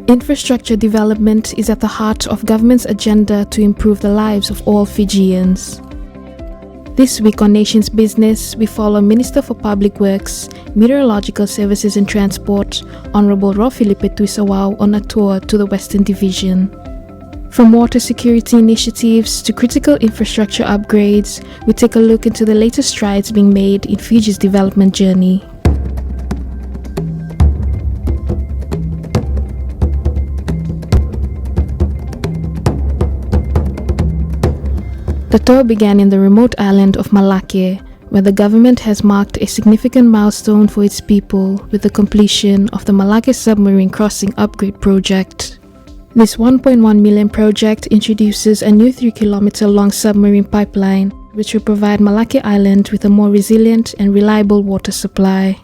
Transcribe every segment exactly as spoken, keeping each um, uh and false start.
Infrastructure development is at the heart of government's agenda to improve the lives of all Fijians. This week on Nation's Business, we follow Minister for Public Works, Meteorological Services and Transport, Honourable Ro Filipe Tuisawau, on a tour to the Western Division. From water security initiatives to critical infrastructure upgrades, we take a look into the latest strides being made in Fiji's development journey. The tour began in the remote island of Malake, where the government has marked a significant milestone for its people with the completion of the Malake Submarine Crossing Upgrade Project. This one point one million project introduces a new three kilometer long submarine pipeline, which will provide Malake Island with a more resilient and reliable water supply.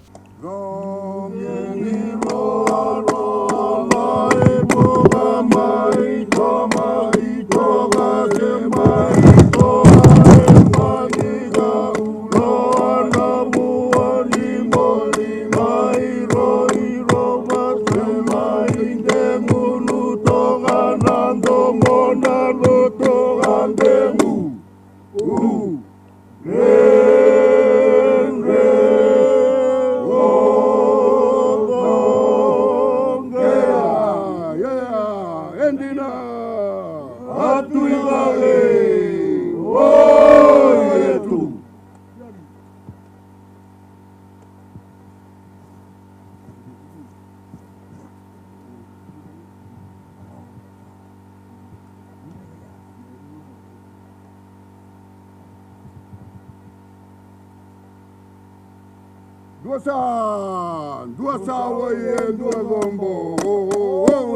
Dua sa, dua sa wai e dua cobo.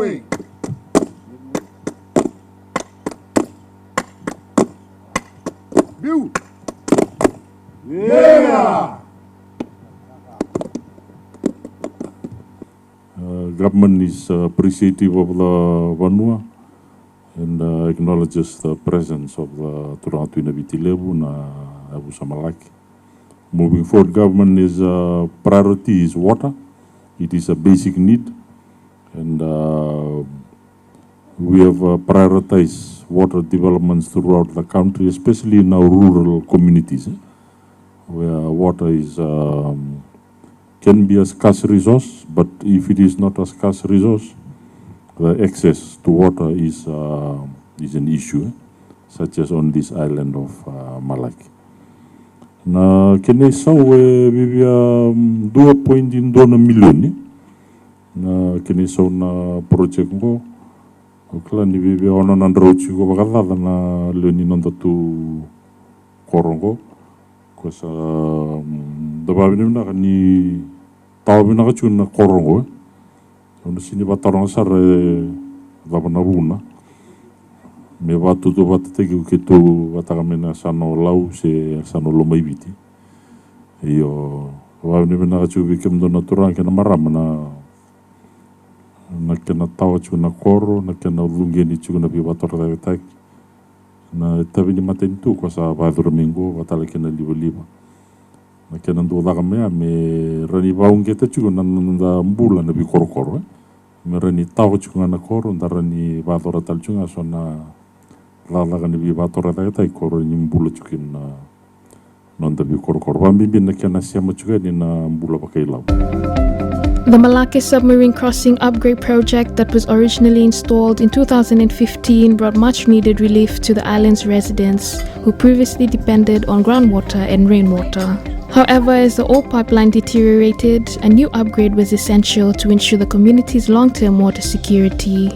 Oi. Biu. Yeah. Uh, government is, uh, appreciative of the vanua and, uh, acknowledges the presence of the Turaga Tui Navitilevu na yavusa Malake. Moving forward, government is, uh, priority is water. It is a basic need, and, uh, we have, uh, prioritized water developments throughout the country, especially in our rural communities, eh, where water is, um, can be a scarce resource, but if it is not a scarce resource, the access to water is, uh, is an issue, eh, such as on this island of, uh, Malake. Na kena isau e viavia, um, dua poidi dua na milioni na kena isau na project qo. Au kila ni viavia ono na drau tiko vakacaca na lewe ni noda tu koro qo. Ko sa, mm, da vavinavinaka ni tawa vinaka tiko na koro qo, e. Au na sini vataroga sara e cava na vuna me vatutu vatataki ko keitou vataka mai na yasana o Lau se yasana o Lomaiviti. Io, vavinavinaka tiko vei kemudou na turaga kei na marama na, na kena tawa tiko na koro, na kena ucuqeni tiko na veivakatorocaketaki. Na itavi ni matanitu ko sa vacuru mai qo, vatale kei na livaliva. Na kena dau caka mai ya me rawa ni vauqeta tiko na noda bula na veikorokoro, e. Me rawa ni tawa tiko ga na koro, da rawa ni vacora tale tiko ga so na cakacaka ni veivakatorocaketaki ko rawa ni bula tiko kina na noda veikorokoro. Vakabibi na kena sema tiko yani na bula vakailau. The Malake Submarine Crossing Upgrade Project that was originally installed in two thousand and fifteen brought much needed relief to the island's residents, who previously depended on groundwater and rainwater. However, as the old pipeline deteriorated, a new upgrade was essential to ensure the community's long-term water security.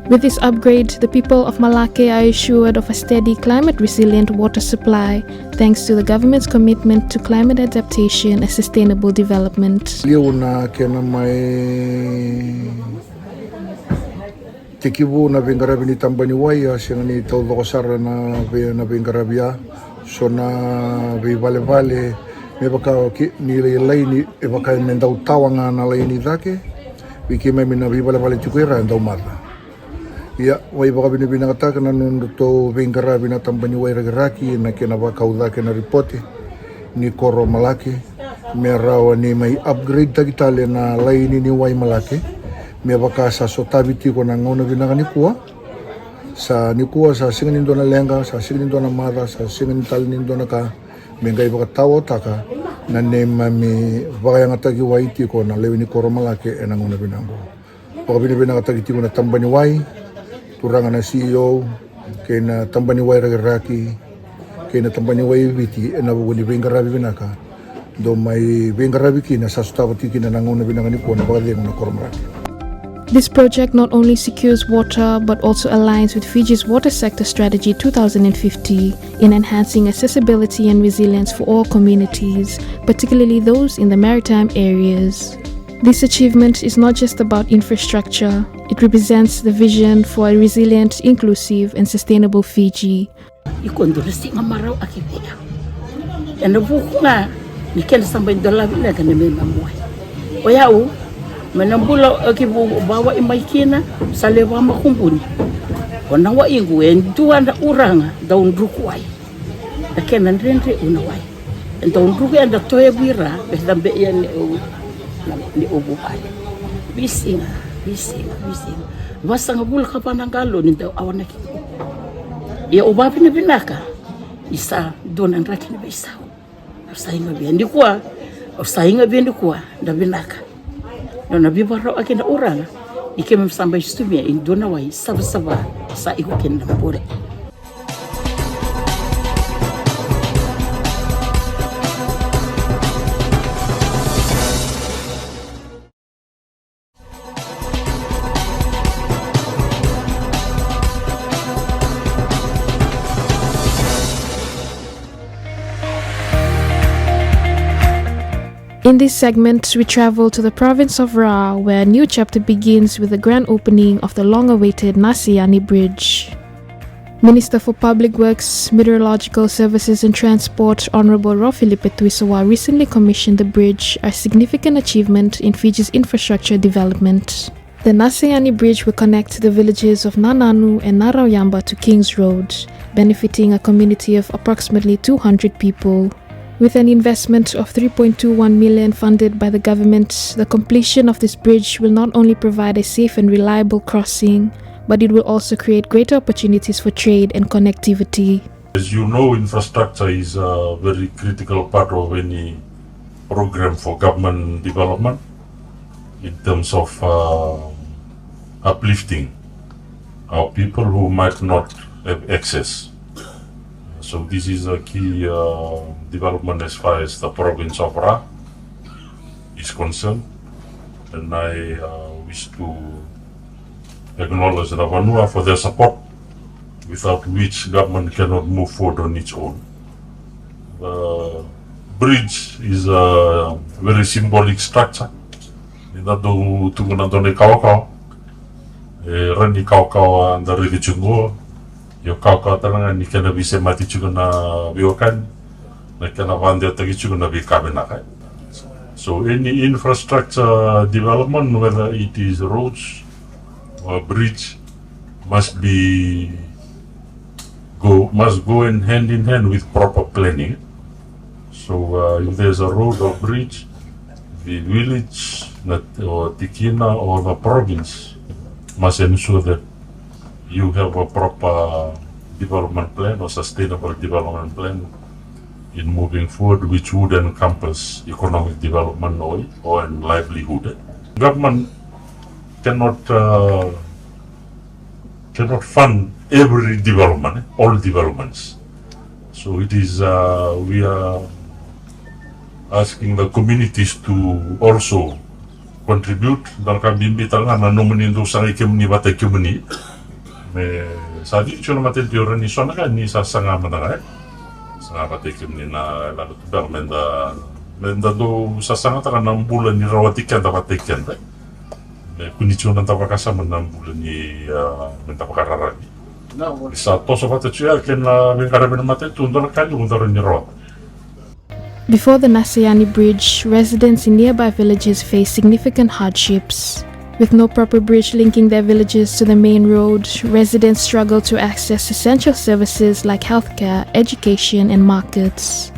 With this upgrade, the people of Malake are assured of a steady, climate-resilient water supply, thanks to the government's commitment to climate adaptation and sustainable development. Liu na kena mai tekivu na veiqaravi ni tabana ni wai, a sega ni taucoko sara na vei, na veiqaravi ya. So na veivalevale me vaka ki, ni lai, laini, e vaka me dau tawa ga na laini cake. Vei keimami na veivalevale tiko i ra e dau maca. Ia, au vakavinavinakataka na nodratou veiqaravi na tabana ni wai Rakiraki na kena vakau cake na ripote ni koro Malake, me rawa ni mai upgrade taki tale na laini ni wai Malake, Me vaka sa sotavi tiko na gauna vinaka nikua, sa nikua sa sega ni dua na leqa, sa sega ni dua na maca, sa sega ni tale ni dua na ka me qai vakataotaka na neimami vakayagataki wai tiko na lewe ni koro Malake ena gauna vinaka oqo. Vakavinavinakataki tiko na tabana ni wai, turaga na C E O, kei na tabana ni wai Rakiraki, kei na tabana ni wai Viti ena vuku ni veiqaravi vinaka dou mai veiqaravi kina, sa sotava tiko kina na gauna vinaka nikua na vakacegu na koro Maraki. This project not only secures water but also aligns with Fiji's water sector strategy two thousand fifty in enhancing accessibility and resilience for all communities, particularly those in the maritime areas. This achievement is not just about infrastructure, it represents the vision for a resilient, inclusive, and sustainable Fiji. Iko dua na siga marau a ki vei au. Ena vuku ga ni kena sa bai dolavi leqa na neimami wai. O yau, mai na bula o ki vu vawai mai kina, sa lewe vakamakubuni. O na waiqu e dua na uraga dau druku wai. Na kena dredre u na wai. E dau druku eda toya vira, me cabe ia ni o, ni o vuvale. Visiga, visiga, visiga. Vasagavulu ka va na galoni dau awanaki. Ia o vavinavinaka, ni sa dua na draki ni veisau. Au sa iga via nikua, au sa iga via nikua, na vinaka. Nona vivarau aki na uraga, ni keimami sa bai sutumia e dua na wai savasava, sa iko kina na bure. In this segment, we travel to the province of Ra, where a new chapter begins with the grand opening of the long-awaited Naseyani Bridge. Minister for Public Works, Meteorological Services and Transport, Honourable Rofilipe Tuisawa, recently commissioned the bridge, a significant achievement in Fiji's infrastructure development. The Naseyani Bridge will connect the villages of Nananu and Narauyamba to Kings Road, benefiting a community of approximately two hundred people. With an investment of three point two one million funded by the government, the completion of this bridge will not only provide a safe and reliable crossing, but it will also create greater opportunities for trade and connectivity. As you know, infrastructure is a very critical part of any program for government development in terms of, uh, uplifting our people who might not have access. So this is a key, uh, development as far as the province of Ra is concerned, and I, uh, wish to acknowledge Ra Vanua for their support, without which government cannot move forward on its own. The bridge is a very symbolic structure. Ni da dau tukuna dua na ikawakawa, e, ra ni kawakawa da raici tiko qo, io kawakawa tale ga ni kena veisemati tiko na veiwekani, na kena vakadewataki tiko na veika vinaka. So any infrastructure development, whether it is roads or bridge, must be go, must go in hand in hand with proper planning. So, uh, if there's a road or bridge, the village, na, or tikina, or the province must ensure that you have a proper development plan or sustainable development plan in moving forward, which would encompass economic development or, or in livelihood. Government cannot, uh, cannot fund every development, eh, all developments. So it is, uh, we are asking the communities to also contribute. Dua na ka bibi tale ga na nomuni dau sagai kemuni vata kei kemuni. Me sa cici tiko na matanitu, ra ni so na ka ni sa saga mada ga, e. Saga vata kei kemuni na yalana tubera me da, me da dau sasagataka na bula ni rawati keda vata kei keda. Me kua ni tiko na da vakasama na bula ni, a, me da vakararavi. Ni sa toso vata tiko ya kei na veiqaravi na matanitu, dua na ka ni uda rawa ni rawata. Before the Naseyani Bridge, residents in nearby villages face significant hardships. With no proper bridge linking their villages to the main road, residents struggle to access essential services like healthcare, education, and markets.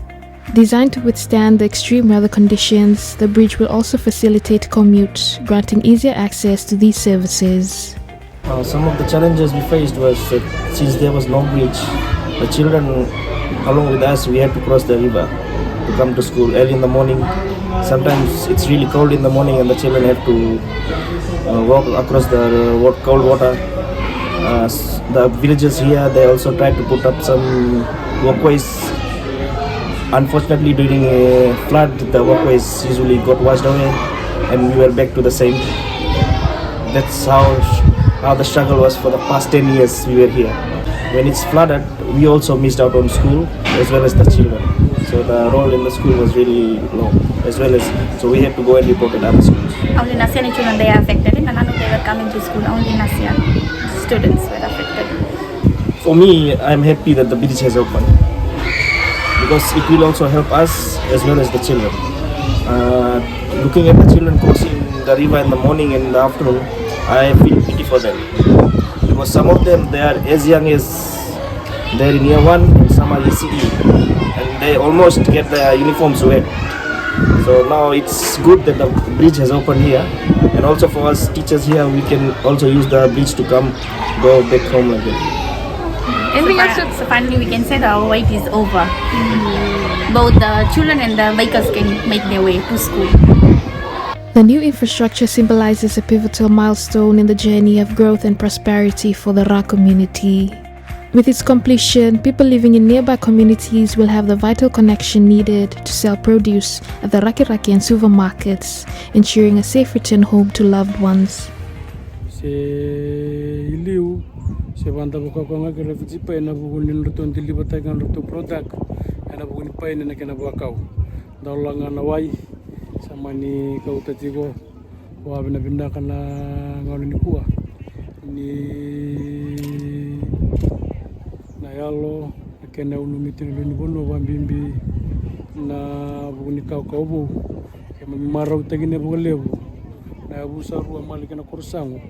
Designed to withstand the extreme weather conditions, the bridge will also facilitate commutes, granting easier access to these services. Uh, some of the challenges we faced was that since there was no bridge, the children, along with us, we had to cross the river to come to school early in the morning. Sometimes it's really cold in the morning, and the children have to uh, walk across the wa- cold water. Uh, s- the villages here, they also tried to put up some walkways. Unfortunately, during a flood, the walkways usually got washed away, and we were back to the same. That's how how the struggle was for the past ten years we were here. When it's flooded, we also missed out on school as well as the children. So the role in the school was really low, as well as, so we had to go and report at other schools. Only Nasia ni children they are affected, and none of they were coming to school. Only Nasia students were affected. For me, I'm happy that the bridge has opened because it will also help us as well as the children. Uh, looking at the children crossing the river in the morning and in the afternoon, I feel pity for them because some of them they are as young as they're in year one and some are E C E, and they almost get their uniforms wet. So now it's good that the bridge has opened here, and also for us teachers here, we can also use the bridge to come go back home again. And we also, so finally we can say that our wait is over. Both the children and the vehicles can make their way to school. The new infrastructure symbolizes a pivotal milestone in the journey of growth and prosperity for the Ra community. With its completion, people living in nearby communities will have the vital connection needed to sell produce at the Rakiraki and Suva markets, ensuring a safe return home to loved ones. Se i liu se vakadavokaukaua ga kei refugee pai ena vuku ni nodratou deliver-taki ga nodratou product ena vuku ni pai ena kena vakau. Dau laga na wai sa mani kauta tiko. Vakavinavinaka na gauna nikua ni na yalo na kena unumi tiko ni vanua vakabibi na vuku ni kawakawa vou. Keimami marautaki na vakalevu na yavusa rua male kei na korosago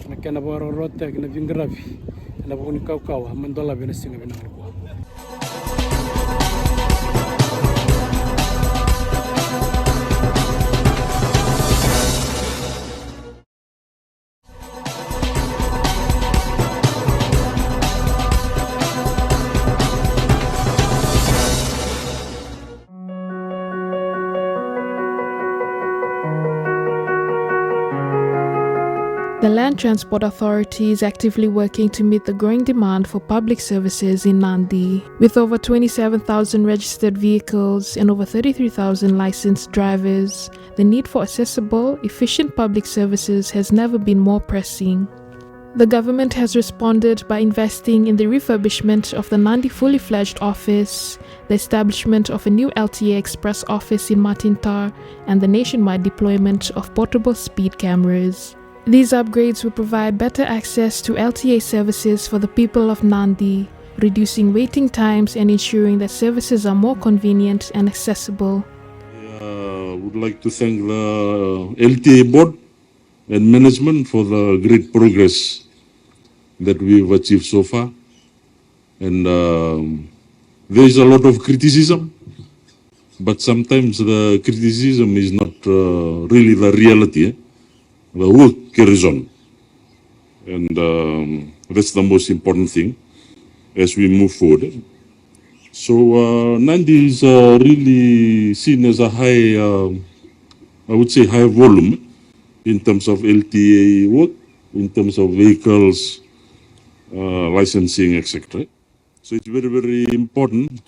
na kena vakarawarawataki na veiqaravi ena vuku ni kawakawa me dolavi ena siga vinaka nikua. The Land Transport Authority is actively working to meet the growing demand for public services in Nadi. With over twenty-seven thousand registered vehicles and over thirty-three thousand licensed drivers, the need for accessible, efficient public services has never been more pressing. The government has responded by investing in the refurbishment of the Nadi fully fledged office, the establishment of a new L T A Express office in Matintar, and the nationwide deployment of portable speed cameras. These upgrades will provide better access to L T A services for the people of Nadi, reducing waiting times and ensuring that services are more convenient and accessible. I uh, would like to thank the L T A board and management for the great progress that we've achieved so far. And um, there is a lot of criticism, but sometimes the criticism is not uh, really the reality. Eh? The work carries on. And um, that's the most important thing as we move forward. So uh, Nadi is uh, really seen as a high, uh, I would say, high volume in terms of L T A work, in terms of vehicles, uh, licensing, et cetera. So it's very, very important.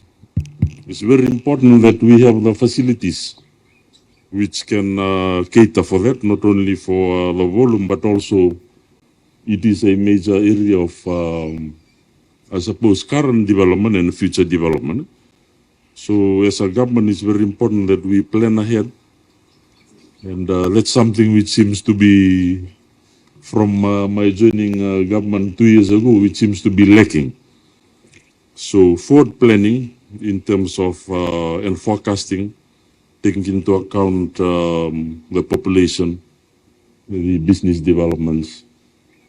It's very important that we have the facilities which can uh, cater for that, not only for uh, the volume, but also it is a major area of, um, I suppose, current development and future development. So as a government, it's very important that we plan ahead. And uh, that's something which seems to be, from uh, my joining uh, government two years ago, which seems to be lacking. So forward planning in terms of uh, and forecasting, taking into account um, the population, the business developments,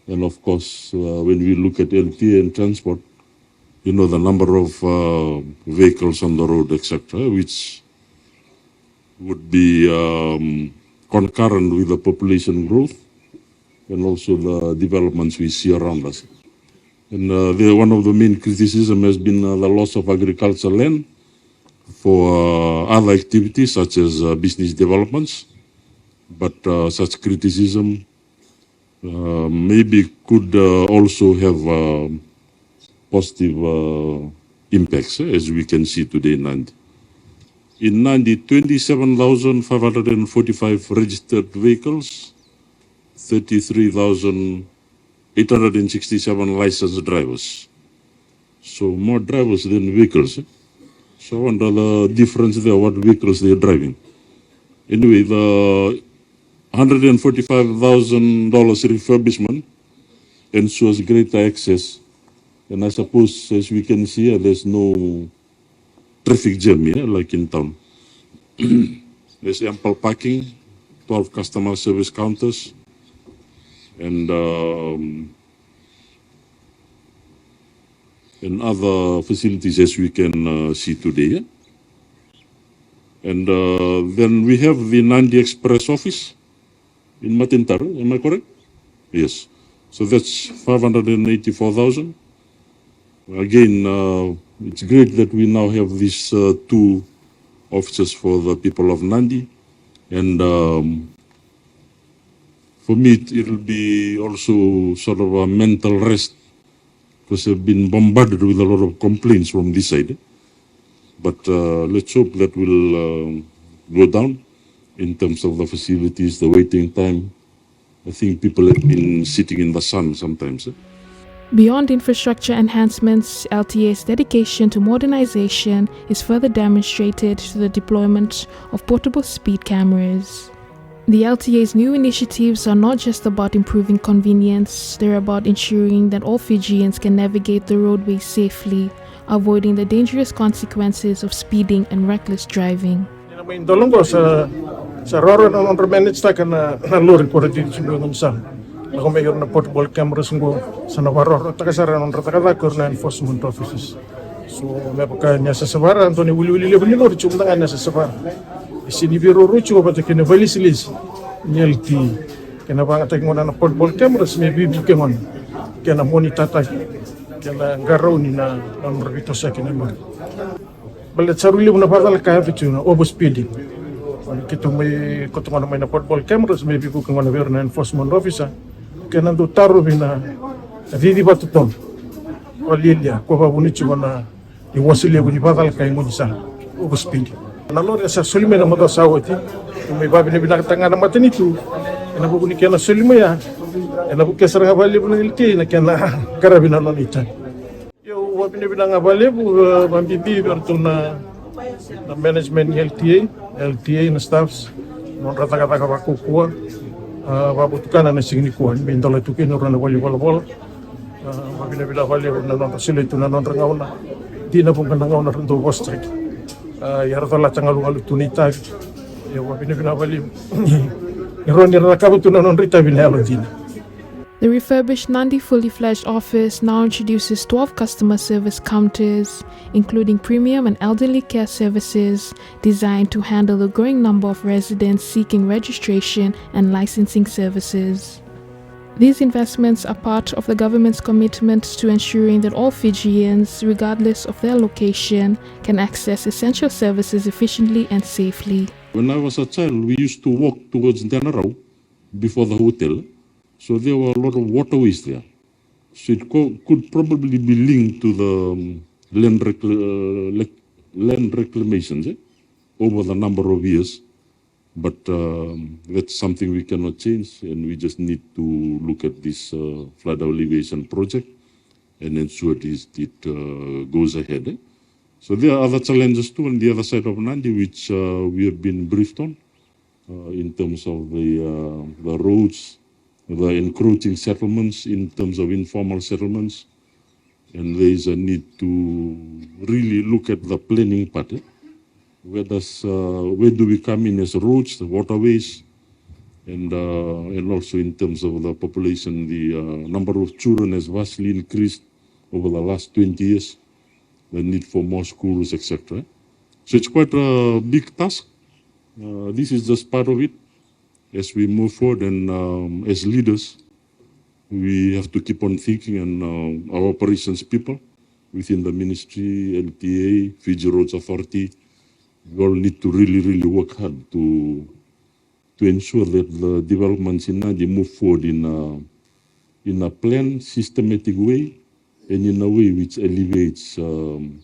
and of course, uh, when we look at L T A and transport, you know, the number of uh, vehicles on the road, et cetera, which would be um, concurrent with the population growth and also the developments we see around us. And uh, the, one of the main criticism has been uh, the loss of agricultural land for uh, other activities such as uh, business developments. But uh, such criticism uh, maybe could uh, also have uh, positive uh, impacts, eh, as we can see today in Nadi. In Nadi, twenty-seven thousand five hundred forty-five registered vehicles, thirty-three thousand eight hundred sixty-seven licensed drivers. So more drivers than vehicles. Eh? So I wonder the difference there, what vehicles they're driving. Anyway, the hundred and forty-five thousand dollars refurbishment ensures greater access. And I suppose, as we can see here, there's no traffic jam here, like in town. There's ample parking, twelve customer service counters, and um, and other facilities as we can uh, see today. Yeah? And uh, then we have the Nadi Express office in Matintaro, am I correct? Yes. So that's five hundred and eighty-four thousand. Again, uh, it's great that we now have these uh, two offices for the people of Nadi. And um, for me, it, it'll be also sort of a mental rest because I've been bombarded with a lot of complaints from this side. But uh, let's hope that will uh, go down in terms of the facilities, the waiting time. I think people have been sitting in the sun sometimes. Eh? Beyond infrastructure enhancements, L T A's dedication to modernization is further demonstrated through the deployment of portable speed cameras. The L T A's new initiatives are not just about improving convenience, they're about ensuring that all Fijians can navigate the roadways safely, avoiding the dangerous consequences of speeding and reckless driving. Ena mai dolo oqo sa, sa rawarawa na nodra manage-taka na, na lori ko ra tiko e dua na sala. Lako mai o ira na portable cameras oqo, sa na varawarawataka sara na nodra cakacaka o ira na enforcement officers. So me vaka ni a sa savara, dua na iwiliwili levu ni lori tiko mada ga ni a sa savara. E sega ni veiroro tiko vata kei na vakailesilesi ni L T A. Kena vakayagataki gona na portable cameras me veivuke gona. Kena monitor-taki, kena qarauni na, na nodra veitosoyaki na lori. Baleta sa rui levu na vakacalaka e yaco tiko na overspeeding. Keitou mai koto gona mai na portable cameras me veivuke gona vei ira na enforcement officer. Kena dau tarovi na cici vakatotolo vakalialia ko vakavuna tiko na iwase levu ni vakacalaka e gaunisala, overspeeding. Na lori sa soli mai na macawa sa oti, me vavinavinakataka ga na matanitu ena vuku ni kena soli mai ya. Ena vukea sara ga vakalevu na L T A na kena qaravi na nona itavi. Io, au vakavinavinaka ga vakalevu, e, vakabibi vei iratou na, na management ni L T A, L T A na staffs, nodra cakacaka vakaukauwa. A, vakavotukana na siga nikua ni mai dola tu kina o ira na valenivolavola. A, vakavinavinaka vakalevu na nodra solia tu na nodra gauna. Dina vuqa na gauna ra dau vosota. A, ia ra colata galugalu tu na itavi. Ia vakavinavinaka vakalevu. Ni rawa ni ra cakava tu na nodra itavi na yalodina. The refurbished Nadi fully fledged office now introduces twelve customer service counters, including premium and elderly care services, designed to handle the growing number of residents seeking registration and licensing services. These investments are part of the government's commitment to ensuring that all Fijians, regardless of their location, can access essential services efficiently and safely. When I was a child, we used to walk towards Denarau before the hotel. So there were a lot of waterways there. So it co- could probably be linked to the um, land, recla- uh, lec- land reclamations eh, over the number of years. But um, that's something we cannot change, and we just need to look at this uh, flood alleviation project and ensure this, it uh, goes ahead. Eh? So there are other challenges too on the other side of Nadi, which uh, we have been briefed on uh, in terms of the, uh, the roads, the encroaching settlements in terms of informal settlements. And there is a need to really look at the planning part. Eh? Where does, uh, where do we come in as roads, the waterways, and uh, and also in terms of the population, the uh, number of children has vastly increased over the last twenty years. the need for more schools, et cetera. So it's quite a big task. Uh, this is just part of it. As we move forward and, um, as leaders, we have to keep on thinking, and, uh, our operations people within the ministry, L T A, Fiji Roads Authority, we all need to really, really work hard to to ensure that the developments in Nadi move forward in a, in a planned, systematic way, and in a way which alleviates, um,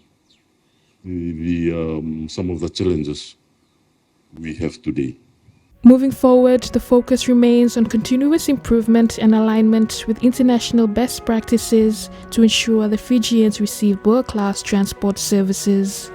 the, the, um, some of the challenges we have today. Moving forward, the focus remains on continuous improvement and alignment with international best practices to ensure the Fijians receive world-class transport services.